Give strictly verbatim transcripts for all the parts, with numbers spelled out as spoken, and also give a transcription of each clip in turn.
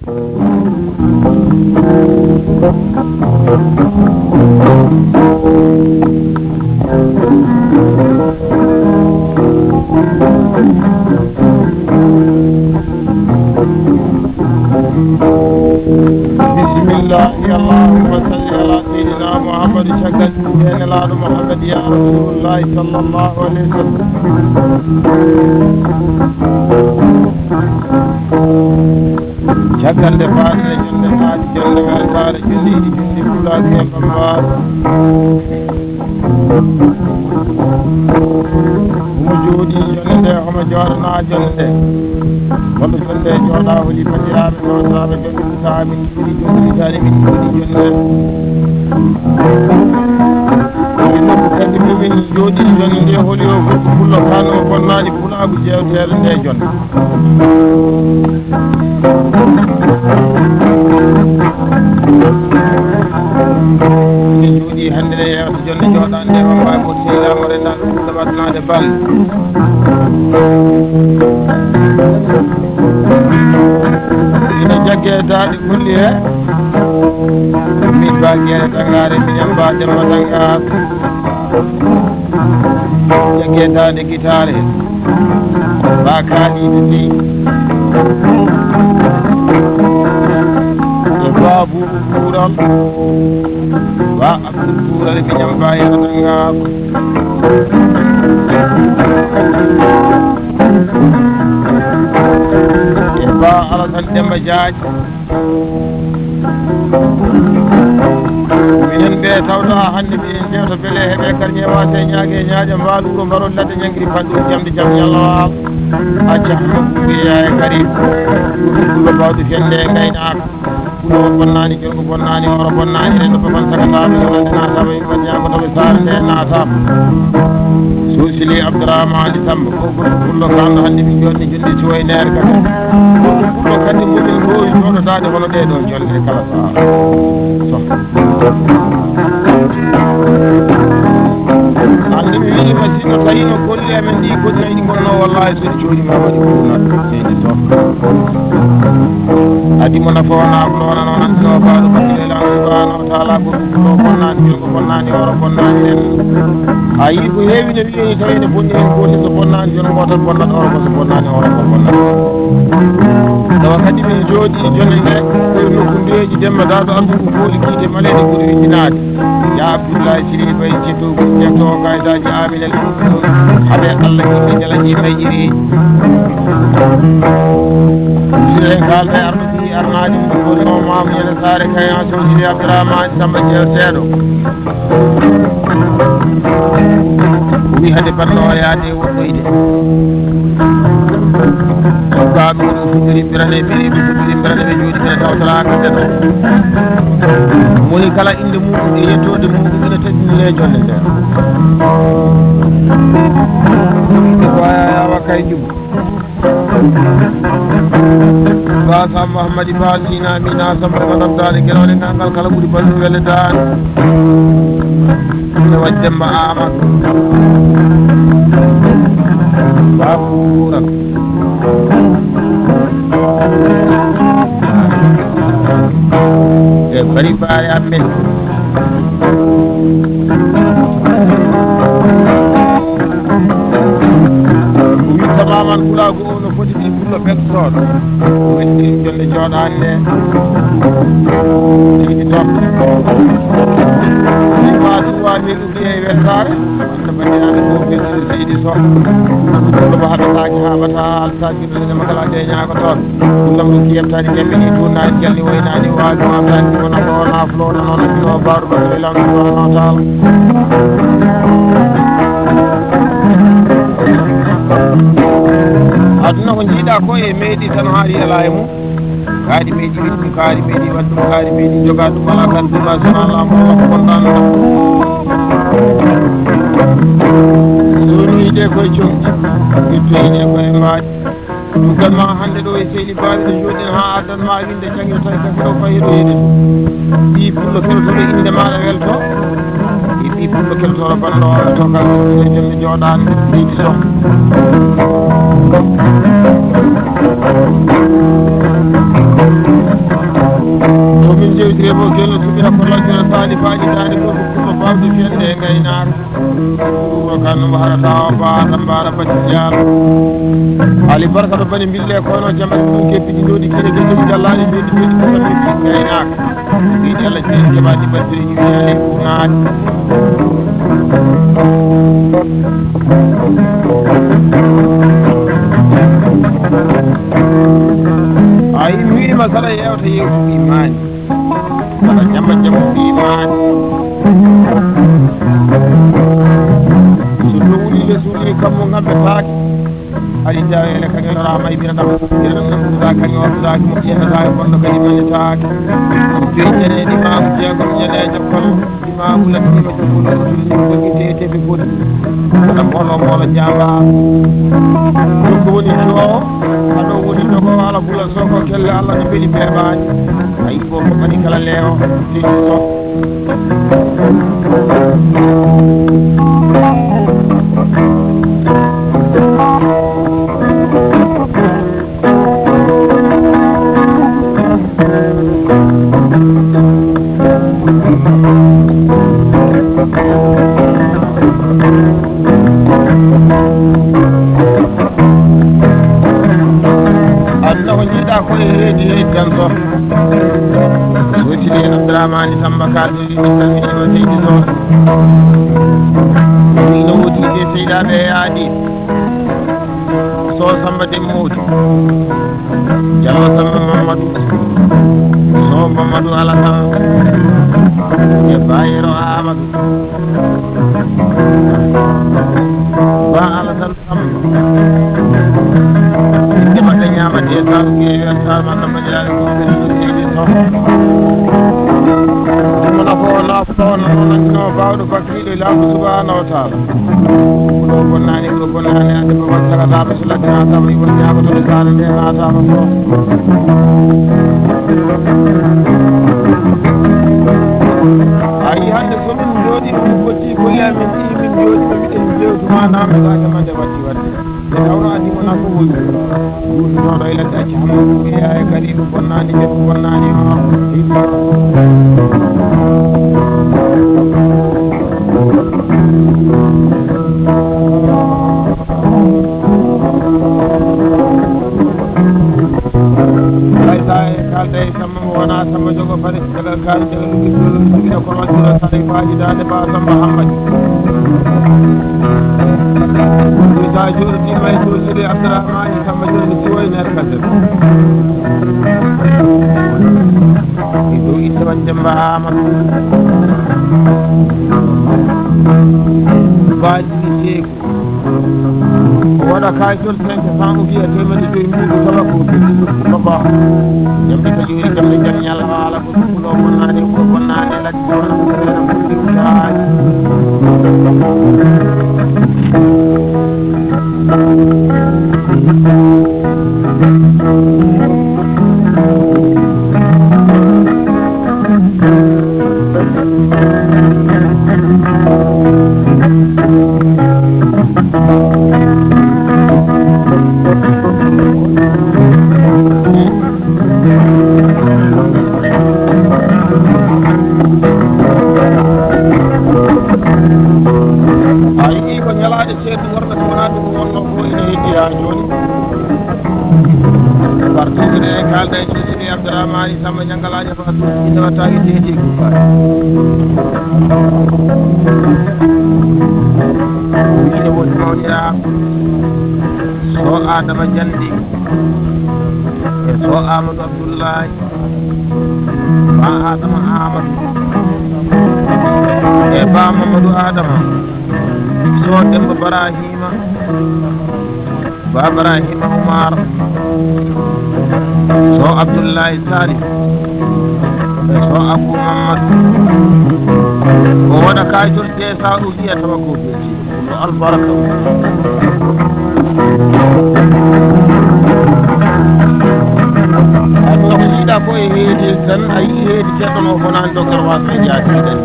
Bismillah, Allahumma salli ala Seydina Muhammad, caggal ɗum e Nelaaɗo Muhammad, ya Rasulullahi sallallahu alayhi wa sallam. Caggal nde faaɗi e jonde taaɗi, jonde weltaare, jonde yiɗi, jonde pulaagu e bambaaru. Omo jooɗii jonde nde, omo jooɗanaa jonde nde. Kono jonde jooɗaa, holi banndiraaɓe, mawniraaɓe, jonde Moussa, min jooɗii jonde Moussa, min jooɗii jonde. Min noon kadi, min jooɗii jonde nde, holi o Pullo Kan o bonnaani pulaagu jeewteeɗo nde jonde. Min jooɗii hannde nde yeeso jonde jooɗaande, on mbaawi mo sehilaaɓe renndaaɓe ɗum sabatnaade bal. Ina jaggee daande kulli he. Min ba Gere Tangare, min ba Demba Tangar. Jaggee daande gitaare. Ba Kaalidu Sey. E Ba Buubu Kuural. Ba Abdul Kuural, min ba Yero Tangar. E Ba Alasan Demba Jaañ. Minen ɓe tawɗaa hannde, minen jewta beele heɓe karñe waase ñaage ñaaƴa mbaalu wuro mbaron ladde ñangiri fanɗum jamde jam ñalla waal. Acca Hamma Bumbi Yaaya Karim. Ɗum ɗum bawɗo fende e ngaynaaka. Kuno bonnaani, jolko bonnaani, oro bonnaani, rendo babal sagataaɓe, yolande naataama, yumma jaango taɓe saare nde naataama. Suusili Abdourahmane Samba, ko gorko pullo kalɗo hannde min jonni jonde cuway nder kam. Gorko pullo kadi moɗon ɗo jooɗotaade hono ɗee ɗoo jonde kala sahaa. So. Hannde mi wiyi ma si no tawi no golli amen ɗi goɗɗi ɗi gonno wallahi so en jooɗi ma waɗi ko ɗum seydi Sow. Adi mo nafa wona ko ɗo wona noon anndino baaɗo bakkile laamu subhanahu wa taala ko ɗum ɗo bonnaani jonngo bonnaani oro bonnaani en. A yii ko heewi no wiyi tawi ne bonni en gootel so bonnaani jonngo gootal bonnata oro ko so bonnaani oro ko bonnata. Tawa kadi min jooɗi jonde nde ko nokku ndeeji demma daaɗo arsugu booli kiite maleeɗe ɓuri winndinaade. Ya Abdullahi Siri Bay ceto ceto gaydaaji amin en. Aɓe Allah yimɓe jalaji mayƴiri. Sire kalɓe arɓe fi armaji ko no mamu yana sare kayan so jiri Abdurrahman Samba Jel seeɗo. Wi hade banno o yaade woɗɗoyde. Ba ɗum ɗum fuɗɗiri birane ɓe ɓe fuɗɗiri birane ɓe jooɗi ɓe tawtara ka seeɗo. Moni kala inde muɗum e yettoode muɗum ina teddinire jonde nde. Waya yawa kay jum. Ba Sam Mahamadi Ba Sina Mina Samba Madam Dali Gelone Gangal kala ɓuri balɗe wele daan. Ina waɗi Demba Ama. Ba Kuural. E bari baare amen. Wi tamaman pulaagu o no foti ɓi pullo ɓeŋtooɗo. Wetti jonde jooɗaande. Seydi Top. Min ma tuwa min ɗum e weltaare. Wonta banndiraaɓe ko ɓe seydi Sow. Ɗum ko haɓataake, haɓata, altaaki, ɗum ne makala de ñaago toon. Ɗum ɗam ɗum kiyamtaani, jemmbini, tuunnaani, jalni, woynaani, waali, waamtaani, kono ko naaflo, noon, no baaru, ɗo, e lamɗo, no taala. Aduna ko njiiɗa ko e meeɗi tan haari alaa e mum. Kaari meeɗi wiɗ ɗum, kaari meeɗi waɗ ɗum, kaari meeɗi jogaa ɗum, alaa kan ɗum, alaa so alaa mo, alaa ko bonɗaa ɗum. So woni yiɗe koye comci, itto yiɗe koye mbaaɗi. Ɗum tan ma hannde ɗo e sehli baaɗi ɗo jooɗi haa addan ma winde caŋ yo tawi kadi ɗo fayi ɗo yiɗe. Ɓii pullo keltoɗo innde maaɗa welto. Ɓii pullo keltoɗo banndo o welto kala. Ɓe jommi jooɗaani leydi so. Debbo kello suɓira ko lajjira saalifaaji daande fof ko kuma baawɗe fiyande e ngaynaaka. Ɗum ɗo kan ɗum harata o baata mbaara batti jaara. Ali barka ɗo bani mbille kono jamɗe ɗum ke piɗi ɗoɗi kene ke ɗum jallaaɗi mbeɗi mbeɗi kuma mbeɗi ngaynaaka. Mbiɗi Allah jeeyi keɓaɗi battiri yiɗi ale kunaani. A yimmiima saɗa yeewta yeewtuɗi maani. Saɗa ñamma ñamma mbiimaani. So ɗum wuli le suuli kammu ngamɓe taaki. Aɗi jaweele kañotoraama e biraɗam. Biraɗam nan ɗuɗa kañotoɗaaki mo ƴeewataake bonɗo kadi ɓenetaake. Joyi ñaneeɗi maamu jeegom ñaneejo kono. Imaamu lattiima jokkol julli ko gite e tefi foti. Wona mboolo mboolo jaaba. Ɗum ko woni joo. Haɗo woni dogo ala bula soko kelle Allah no beli bebaani. Ayi ko ko bani kala lewo. Tiji so. Annahu jiiɗa ko e heedi heedi tan so. Wetini en Abdourahmane Samba Kado. Ina woodi ɓe seydaaɓe e aadi. So Samba Demmoodi. Jallo Samba Mamadou. So Mamadou Alassane. E Bayero Amadou. Ba Alassane. Inde maɓɓe ñaama de saabu ke yo saabu Allah moƴƴaare ɗum ɓe ɗum seydi sohna. Ɗum wona ko o laafɗo on o nanndino baawɗo bakriiɗo e laamɗo subhaanahu wa taala. Ɗo bonnaani ɗo bonnaani ande ko wattagataɓe so laddinataɓe iwon ñaagotoɓe saare nde naataɓe fof. A yi hannde so min njooɗi min fotti ko yamin ɗi min njooɗi ɓe mbiɗen jewtuma nametaake mande watti watti. Nde tawno adii wonaa ko woni. Guurdunoɗo e ladde acca hamma ko wiya e kadi ko bonnaani, jebbo bonnaani, o Laysa e kalde e samma mo wonaa samma jogo fare. Daga kaari daga ɗum ɓiɗɗo ɗum ɓiɗɗo ko waɗɗo sare faaji daande ba Samba Hammadi. Ɗum sa jooɗotiima e dow sire Abdourahmani Samba Jooɗi Siwo e nder kaset. E dow inde man Demba Amadou. Baaji seeku. O waɗa kaayitol cinq cent ou bien teemedde joyi mbuuɗu tawa ko baba. Jamɗe ka joyi jamɗe jam ñalla haala ko ɗum ɗo bonnaani ko bonnaani laggi ko ɗum ko ɗum ko ɗum taani. A yii ko ñalaaɗe ceeɗu worɓe ko wonaa ɗum wonno ko ina heddi haa jooni. Wartuɓe ɗe kaalda e Sidi Abdourahmani Samba Ñangalaajo Fatou ina watta e deedi e kufaar. Ina woni mawnira so Adama Jandi e so Amadou Abdoulaye. Ba Adama Amadou e Ba Mamadou Adama. So Demba Barahima. Ba Barahima Oumar. So Abdoulaye Sari. So Abou Mamadou. O waɗa kayitol de sa o wiya tawa ko ɓe. No albarka. Aduna ko jiiɗa ko e heedi tan, a yii heedi ceerno mo bonani ɗo garwasa e jaati ɗan.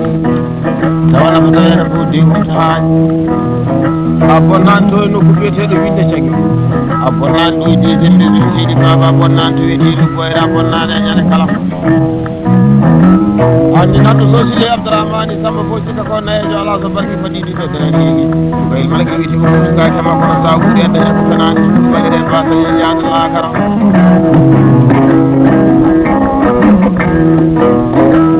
Tawana ko tawena ko de umtaani. A bonani to e nokku biyeteɗo Winde Cagi. A bonani ɗo e deuxième région Seydi Baba, a bonani to e Dili Boyra, a bonani e ñande kala. Anndi nanɗo Sosile Abdourahmani Samba fof sikka ko nayeejo alaa so barki fadi ɗiɗo dana ɗiɗi. Ko e malki witi ko ɗum gay kama kono sa wuuri adda ñakko fenaani. Waɗiren basa yaada laakara.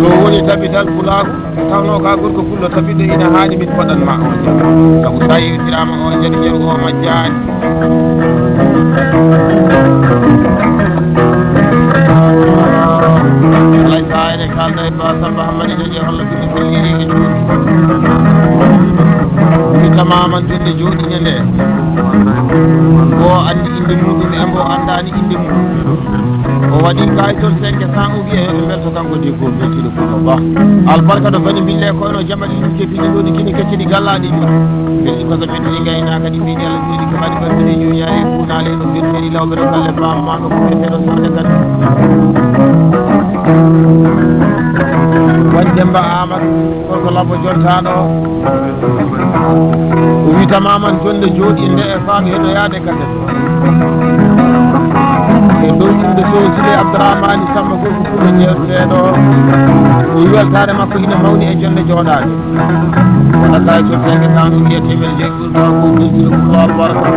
Ɗo woni tabital pulaagu. Tawno ka gorko pullo tabiɗo ina haani min poɗan ma on jam. Sabu sa yewtirama on jadi jaru o majjaani. Alay sa ene kalda e ba Samba Hammadi Jojo holla bini ko liri e juuɗi. Mi tamaman binde jooɗine nde. Mbo andi inde muɗum e mbo andani inde muɗum. O waɗi kayitol cinq cent o wiya heɓe mbelto kanko de ko beltiɗo ko ba. Albarka no fani mbille kono jamaɗi ɗum ke piɗi ɗo ɗi kini keccini gallaɗi ɗi. Belɗi koso ɓe tiri gaynaka ɗi mbiɗi Allah mbiɗi ko mbaɗi ɓamɗi ɗi juñaari kuunaali no firtiri lawɓe no galle bamma no ko ɓe teɗo sorde kadi. Won Demba Amadou. Gorko labbo jontaɗo o witama man jonde jooɗi nde e faaɓi heɗoyaade kadi. E dow inde Sosile Abdourahmani Samba gorko pullo jeerteɗo. O weltaare makko ina mawni e jonde jooɗaade. Wona kay to tege kanu wiye temel jeeɗi ɓurɗo ko beltino pullo albarka.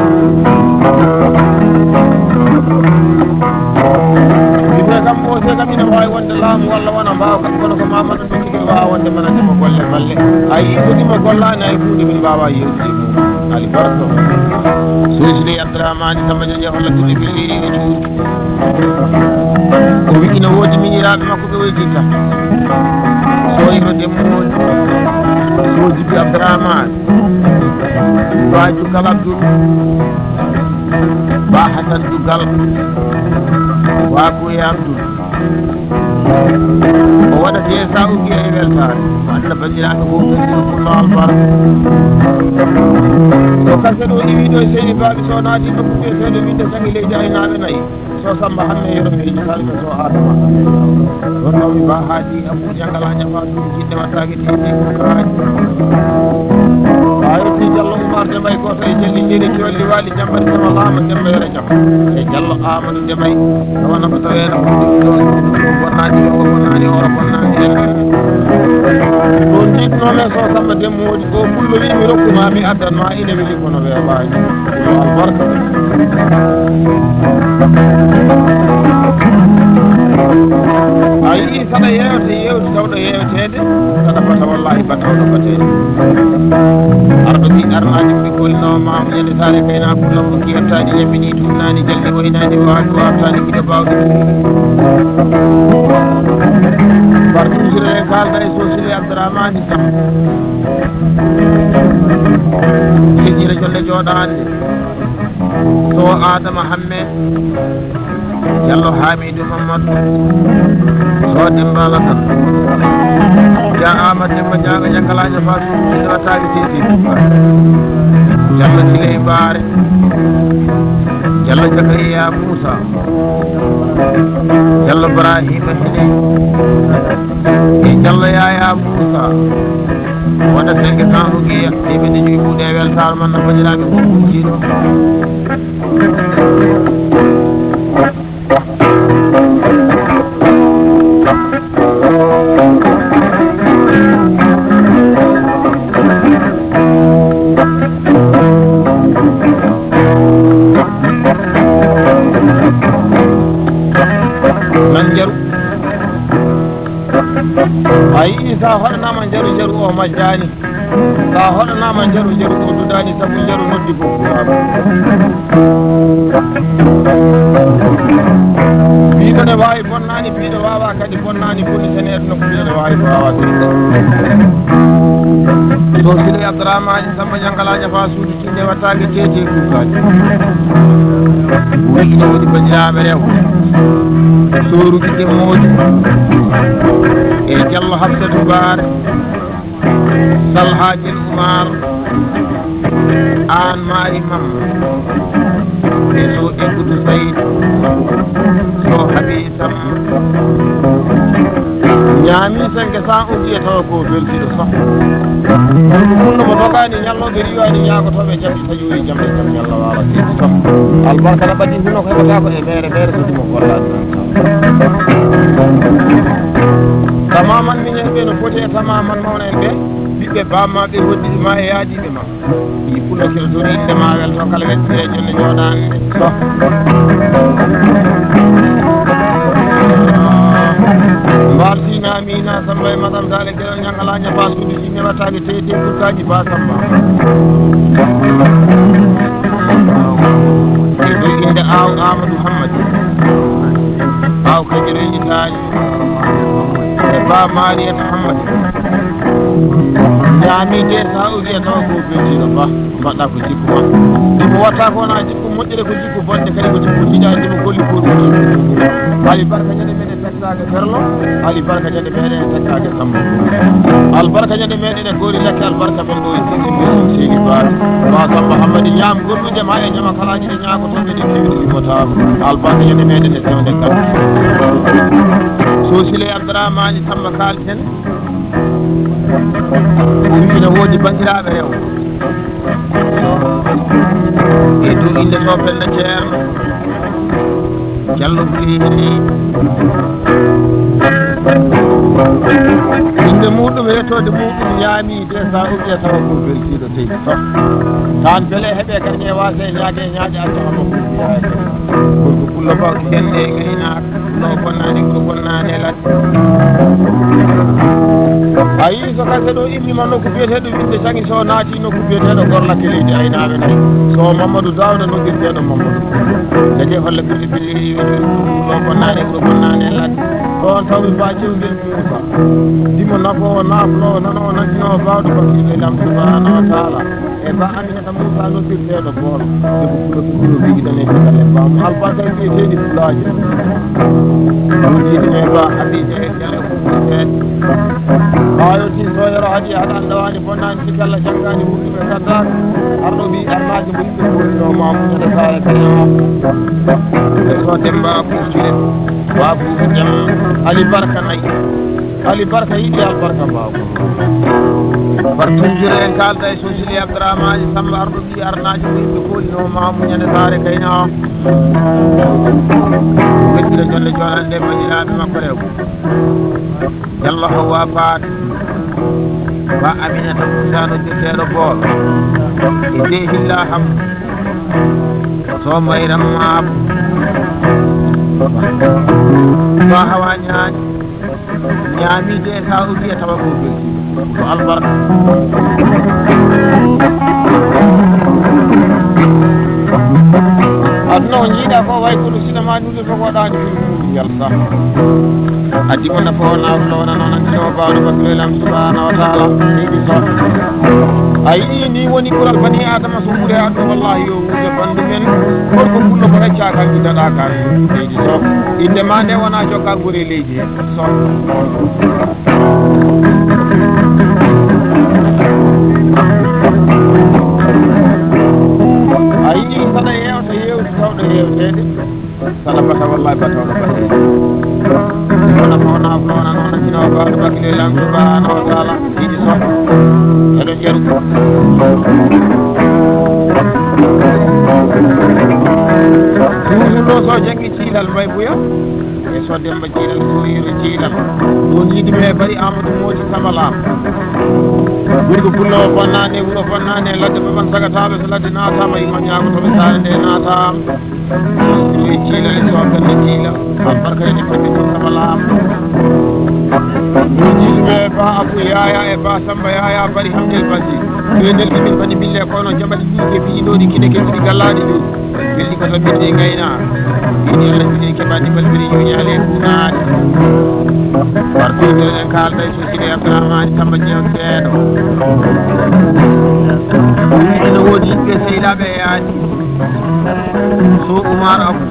Ɓe kam ɓoose kam ina waawi wonde laamu walla wona mbaaw kam kono ko Mamadou Bakiri waawa wonde mana dema golle balle. Ay, ko dema gollaani ay huunde min mbaawa yewtude mum. Ali Barto. Sosile Abdourahmani Samba Jojo holla tude billiri e juuɗe. O wi ina woodi miñiraaɓe makko ɓe waytinta. Soyro Demmooni. Sojibi Abdourahmani. Waaju kala Abdoul. Ba Hasan Dugal. Waa ko e Abdoul. O waɗa T S A o wiya e weltaare. Ko Allah banndiraaɓe ko ɓe ɗo Pullo Albar. Ko kase ɗo iwi ɗo e seydi baaɓi so naati nokku wiyeteeɗo winde sangi leydi aynaaɓe nayi. So Samba Hamme yero mi heji kalɓe so Adama. Ɗon ɗo mi ba haaji Abu Jangala ñafa ɗum jiɗde wattaake titi ko kaaji. Sa yetti Jallo Umar Demay gooto e jelli ndiri colli waali jambat sama laama Demba yero jam. E Jallo Amadou Demay. Tawana ko taweena ko ɗum ɗo, ɗum ɗo bonnaani, ɗo ko bonnaani, oro bonnaani, ere. Ɗo jiɗnoo men so Samba Demba woodi, o pullo wi mi rokku ma, mi addan ma, ine weli kono weeɓaani. Yo albarka. A yiɗi saɗa yeewte, yeewte tawɗo yeewteede, saɗa bata wallaahi bata wano batee. Arɗo ɓi arnaaji ɓe koynoo ma, ñande taare kayna ko law ko kiyartaani, ñamminii tuumnaani, jalli waynaani, waatu waataani, giɗo baawɗo. Bartuusire e kaalda e Sosile Abdourahmani Sam. Jejjire jonde jooɗaande. So Adama Hamme. Jallo Hamidou Mamadou. So Demba Alassane. Ja Amadou Demba Jaaga Jakalaajo Fatou. Ina tawi titi. Jallo Siley Baare. Jallo Jakariya Moussa. Jallo Ibrahima Hine. E Jallo Yaya Moussa. Wona cinq cent rugiya, teemedde joyi ɓuuɗe e weltaare man no banndiraaɓe fof ɓurtiiɗo. Nan jaru. A yii sa hoɗanaama jaru jaru o majjaani. Sa hoɗanaama jaru jaru o dudaani sabu jaru noddi fof. Piiɗo ne waawi bonnaani, piiɗo waawaa kadi bonnaani, foti seneede nokku piiɗo ne waawi ko waawaa. So Sile Abdourahmani Samba Jankala Jafa suudu. Inde wattaake jeetee kuuɓaaji. Weli no woni banndiraaɓe rewɓe. Sooru ɓiɓɓe moodi. E Jallo Hafsatu Baare. Salhaajel Umar. Aan Maari Mam. E so Eggudu Sayid. So Habi Sam. Ñaami cinq cent o wiya tawa ko beltiɗo sax. Ɗum no mo dogaani ñallooɓe riiwaani ñaagotooɓe jamɗi taƴooyi jamɗe jam ñalla waala titi sax. Albarka na ɓadii huno ko heɓata ko e meere meere so ɗum o gollaani tan. Tamaman Ɓe no foti e tama man mawna en ɓe, ɓiɓɓe bamma ɓe, hoɗdiɓe ma e yaajiiɓe ma. Ɗi pullo keɗotoɗi innde ma welto kala weltire e jonde jooɗaande. So. Mbaal sina mina samba e masam dale geɗal ñangala ñafa suudu sinne wattaɓe tete bukkaaji ba samba. E ɗo innde Aaw Amadou Hammadi. Aaw Kañum e Itaali. E Ba Mariyata Hammadi. Ñaami de sa ugi e tawa ko beltiiɗo ba. Mbaɗɗa ko jikku ma. Ɗum watta ko wona jikku moƴƴere, ko jikku bonde kadi ko jikku jiɗaade, ɗum golli ko ɗum. Ali barka ñande meɗen takkitaake ferlo. Ali barka ñande meɗen e takkitaake sambo. Albarka ñande meɗen e gori lakke, albarka men ɗo e sigi mbiɗo sigi baaɗo. Ba Samba Hammadi ñaam golluje ma e ñama kalaaji ɗi ñaakotoɓe ɗi kewɗi immotaako. Albarka ñande meɗen e sewnde kam. So Sile Abdourahmane Samba kalten. O wi ina woodi banndiraaɓe rewɓe. E dow innde to Penda Ceerno. Jallo Buri hini. Innde muɗum e yettoode muɗum ñaami de sa uƴƴe tawa ko beltiiɗo tey. To. Tan bele heɓe kan e wase ñaage ñaaƴe a tawa ko. Gorko pullo bawɗi gende e ngaynaaka. No bonnani ko bonnani e ladde. A yii so kase ɗo immima nokku biyeteeɗo winde cangi so naati nokku biyeteeɗo Gorlake leydi aynaaɓe nayi. So Mamadou Dawda noddirteeɗo Mamadou. Dege holla bille bille no bonnani ko bonnani e ladde. Ɗon tawi ba cewgel Muusa. Dimo nafoowo naafloowo nanowo nantinowo baawɗo bakkilɓe Lam subhanahu wa taala. E ba Aminata Moussa noddirteeɗo Boolo, debbo Fuuta to Duro Bigi Dane to galle Baamu Albarka e mbiyeteeɗi Fulaajo. Wondiiɗo e ba Abidjan e Diallo ko Fulfeet. Ɓaayotii sooyoro hadi haɗa annda waani bonnaani sikki Allah janngaani wuurduɓe kaddaaka. Arɗo mbi arnaajo mo yimɓe koolino ma muñata saare kañama. E so Demba Kuucire, Baabu Jam, Ali Barka Nayi. Ali Barka yiɗi albarka mbaawko. Bartunjire en kaalda e Sosili Abdourahmani Samba arɗo ɓii arnaaji ko yimɓe koolino maamu ñande saare kayna. Weddira jonde joɗande banndiraaɓe makko rewɓe. Yalla Hawwa Faat. Ba Aminata Musa no jotteeɗo bool. E de hilla ham. So mayram maako. Ba hawa ñaani. Ñaami de sa ugi e tawa ko belti. Ko albarka. Aduna o jiiɗa ko way kono sinama nulde to waɗani film yalta. Addi mo nafa o nawlo wona noon anndi o bawɗo basloylam subhanahu wa taala. Ɗiɗi so a yiɗi ni woni ɓural bani adama so ɓure aduna wallahi yo wuude bandu men. Gorko pullo ko hecca kan jidaɗa kan. Ɗiɗi so inde ma nde wona jokka gure leydi. A yiɗi saɗa yewta yewti tawɗo yewteede. Saɗa bata wallahi bata waɗa bata. Wona fawna fawna noon sino bawɗo bakkile lan subhanahu wa taala. Yiɗi so eɗo jeru. Suusuno so janngi ciilal mbay buya. E so Demba Jiilal, Sooyiro Jiilal. Ɗum yiɗi me bari Amadou Moodi Samalaam. Gurgu pullo o bonnani, wuro bonnani, ladde baban sagataaɓe, so ladde naataama, yumma ñaagotoɓe saare nde naataama. Ɗum e Jiilal, e so Penda Jiilal. Albarka ene fadde ɗum Samalaam. Ɗum yiɗi me ba Abou Yaya e ba Samba Yaya bari Hamdel Basi. Ɓe nder ɗimin bani bille kono jamaɗi ɗi ke piɗi ɗo ɗi kine ke ɗiɗi gallaɗi ɗi. Belli ko to ɓiɗɗi ngayna. Ɓiɗɗi ala ɓiɗɗi keɓani balbiri yuñaale e kuunaade. Wartude en kaalda e soside Abdourahmane Samba Jeew Seeɗo. Ene woodi yimɓe sehilaaɓe e yaadi. So Oumar Abou.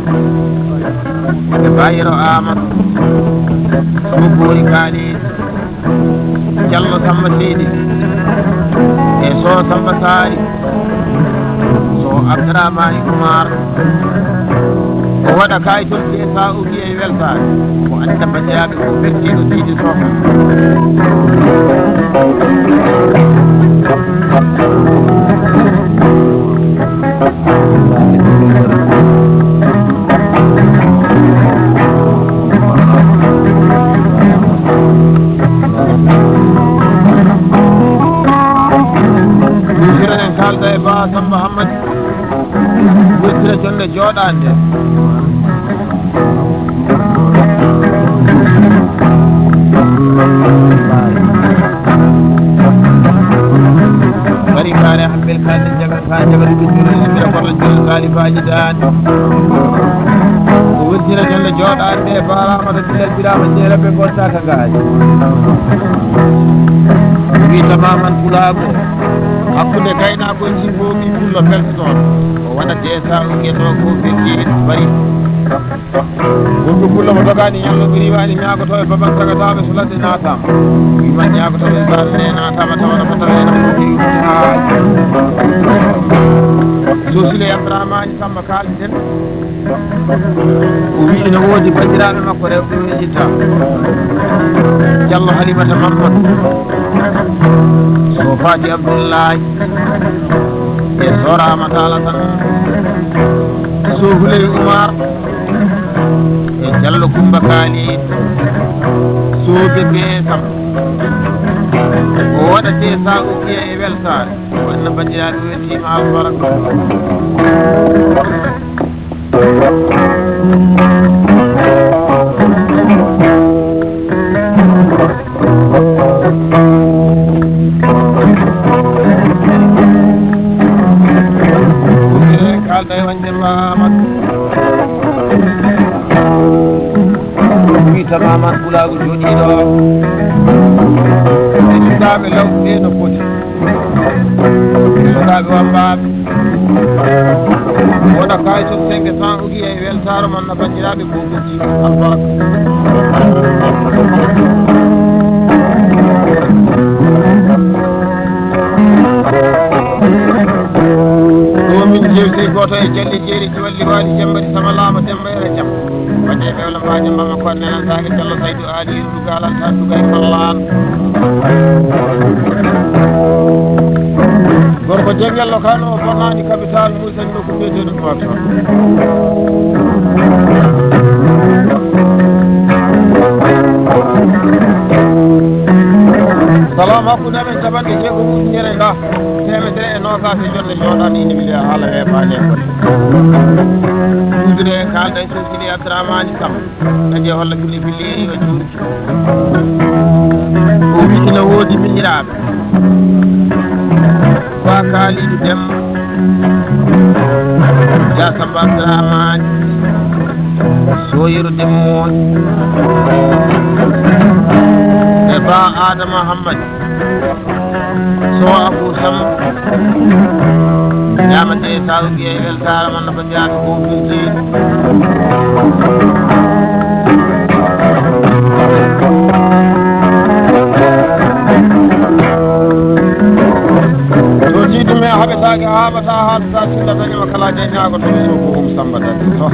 E Bayero Amadou. So Boori Kaalid. Jallo Samba Seydi e Soh Samba Saari, Soh Abdourahmani Oumar, o waɗa kayitol de sa ugi e weltaare, o annda banndiraaɓe ko beltiiɗo Seydi Soh. Samba Hammadi, wurtira jonde jooɗaande. Bari kaare hambel kaande jaga ka jaga ɗum ɓe juulde ɓe kono juulde kaalifaaji daan. Ko wurtira jonde jooɗaande, baaraama to Bilal Biraama Jeere ɓe gottaaka ngaari. Wi tamaman pulaago. Hakkunde gaynaakoy jingooɓi pullo peltotoon. O waɗa deesa o ngeto ko ɓe jeeɗi bari. Wonɓe pullo mo dogaani ñallo ɓe riiwaani ñaagoto e baban sagataaɓe so ladde naataama. Wiman ñaagoto e baal ne naataama tawana ko tawa ena fof haa. So sile Abdourahmane Samba kaalden. O wi ina woodi banndiraaɓe makko rewɓe ɓe itta. Jallo Halimata Mammata. So Faati Abdullahi. E Soora Amata Alasan. So Huley Umar. E Jallo Kumba Kaali. Soobe be kam. O waɗate sa o wiya e weltaare. Wanna banndiraaɓe weltiima albaraka. Kaalda e wonde Mamadou. Wi tamaman pulaagu jooɗiiɗo. E sukaaɓe lawɓe no poti. Sukaaɓe wambaaɓe. Wona kay so cinq cents ugi e weltaaro mon no banndiraaɓe googuuji albaraka. Ɗo min jewti gooto e jalle jeeri jiwalli waali jambari sama laama demba e jam. Waɗde ɓe wala mbaajo mbama ko nenan saage Jallo Saydu Aali Dugal an tan Dugal Kollaan. Gorko Jeng Yallo Kano o bonnaani capital Mauritanie ɗo ko mbiyetee ɗum Nouakchott. Salam hakkunde amen capanɗe jeegom ujunere nda teemedere e noogaas e jonde jooɗaani ina wili haala weeɓaani e kone. Ɗuuɗude kaalɗen Sidi Abdourahmane Sam, kadi e holla fili fili o juuri. O wi ina woodi miñiraaɓe. Ba Kaalidu Dem, Ya Samba Abdourahmane, Soyiro Demmoon, e Ba Adama Hammadi. So Abou Sam ñaamate taw wiye weltaare mon no banndiraaɓe ko ɓe jeeɗi. So jiidu me haɓetaake haaɓata haaɗata tilla daño kala jeñaago to so ko um samba dañi to.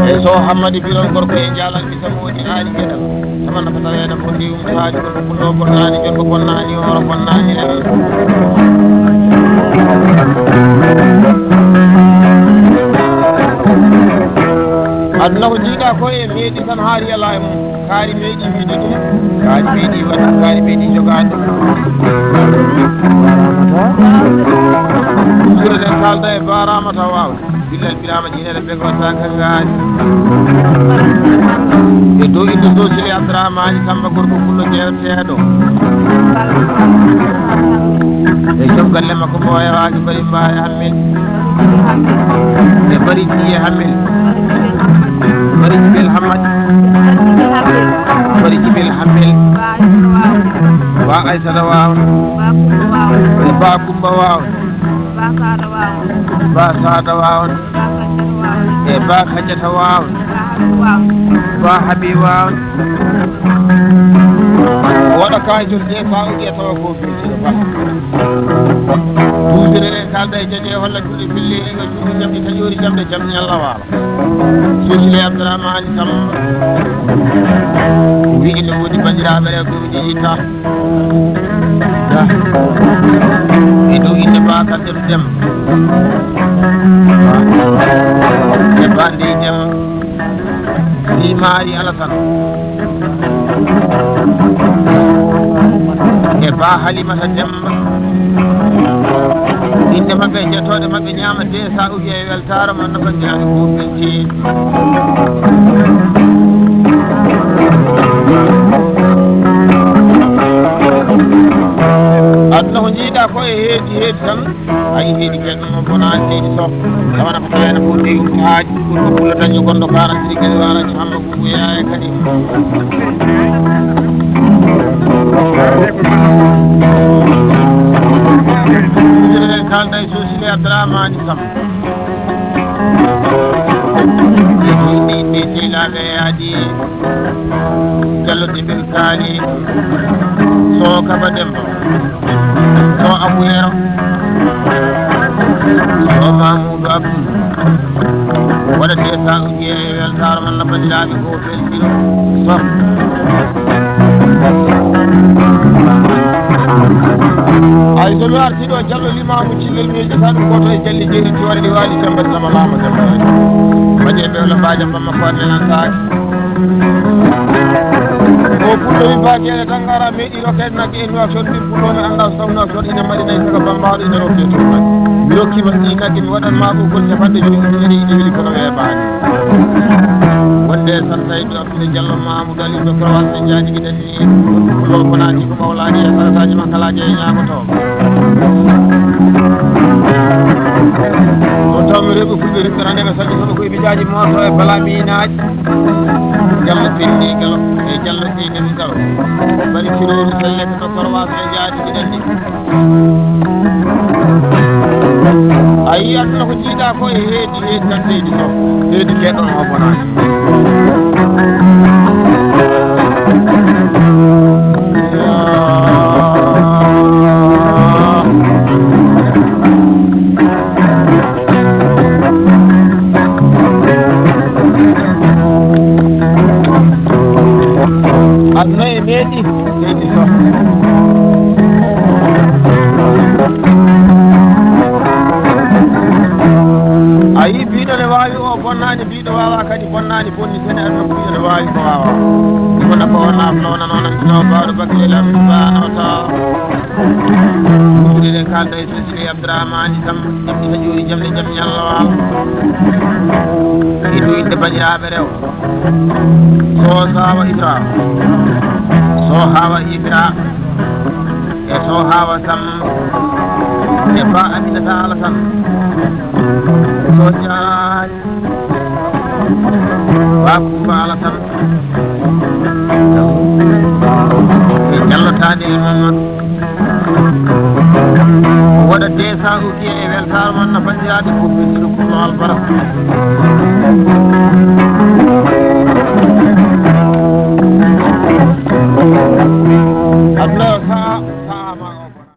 E so Hammadi Biron gorko e jaalan mi tan woni aali geɗal. Tamanna ko taweede ko ndi umtaani ko ɗum ɗo bonnaani jon ko bonnaani hooro bonnaani en. Aduna ko jiiɗa ko e meeɗi tan haari ala e mum. Kaari meeɗi wiide ɗum, kaari meeɗi waɗde, kaari meeɗi jogaade. Ɓurɗen kaalda e baaraama taw waawde. Billal Biraama Jiinere Begoota Kangaari. E dow inde Sosiri Abdourahmani Samba gorko Pullo jeerteeɗo. E joom galle makko Mboya Waaki Bari Mbaye Hammin. E Bari Jiye Hammin. Bari Jibil Hamad. Bari Jibil Hammin. Ba Aysata Waaw. E Ba Kumba Waaw. Ba Saada Waaw. E Ba Kajata Waaw. Ba Habi Waaw. Waɗa kaajol de fawde tawa ko. Duudere kaalda e jaje holla juuɗe pilliri ko juuɗe jamɗe taƴoori jamɗe jamɗe Allah waala. Sosile Abdourahmane Samba. Wi ina woodi banndiraaɓe rewɓe uji ita. E dow inde Ba Kaddam Dem. E Ba Ndey Dem. Ni maari Alasan. e Ba Halimata Demba. Innde maɓɓe e jettooɗe maɓɓe ñaama de sa ugi e weltaare mon no banndiraaɓe fof belti. Aduna ko njiiɗa ko e heedi heedi tan. Ayi heedi keɗɗo mo bonaani leydi sof. Tawana ko tawena fof de yumti haaji. Ɗum ko pullo daño gonɗo karan siri kadi wala ci hamma ko yaaya kadi. Kalda e sosile Abdramani Sam. Yimɓe sehilaaɓe yaadi. Jallo Jibril Kaali, so Kaba Demba, so Abu Yero, so Mamoudou Abdou. Waɗa de sa uji e weltaare man no banndiraaɓe ko feltino. So. Ay, so mi arti ɗo, Jallo Limaamu Cillel, mi yejjata ɗum ko to e Jalli Jeeri Tiwari Liwaali Demba Lama Lama Demba. Waɗi e ɓe wala Baajo Bamma Koor Nenantaake. O pullo wi baakeele tan ngara meeɗi rokede nagge e Nouakchott, min pullo mi annda so taw Nouakchott ina mari nayi saka Bambaaɗo ina rokke toon nagge. Mi rokkiima ɗi nagge, mi waɗan ma ɓoggol capanɗe joyi ujunere, ina weli kono weebaani. Wonde e Santayɓe Abdoulaye Diallo Mamoudou Aliou Docteur Walde Diagne giɗen ni, pullo ko naati ko ɓawlaani e sarataaji makkalaaji e ñaagotooɓe. O tawmi rewɓe fulɓe rewɓe rande ɓe salli kono ko e mijaaji mooto e bala miinaaji. Jallo Seydi Galo e Jallo Seydi Galo. Bari firooru selle ko to Korwaas e jaadi giɗen ni. A yii aduna ko jiiɗa ko e heedi, heedi tan seydi Sow. Heedi keɗon o bonaani. Aduna e meeɗi, meeɗi Sow. A yii, biiɗo ne waawi o bonnaani, biiɗo waawaa kadi bonnaani, bonni sene aduna ko biiɗo ne waawi ko waawaa. Ɗum ko nafa o naafno, o nanoo nan ɗino baawɗo bakkile lam, baano taw. Ɗum ɗiɗen kaalda e Sosire Abdourahmane Samb, jam ina jooɗi, jam ne jam ñallo waalo. Indu inde banndiraaɓe rew. So Sawa Ibra. So Hawa Ibra. E so Hawa Sam. E Ba Aminata Alasan. So Jaaj. Ba Kumba Alasan. E Jallo Taade e Mamadu. Waɗa de sa uki e weltaare mon no banndiraaɓe fof ɓe siro pullo albaraka.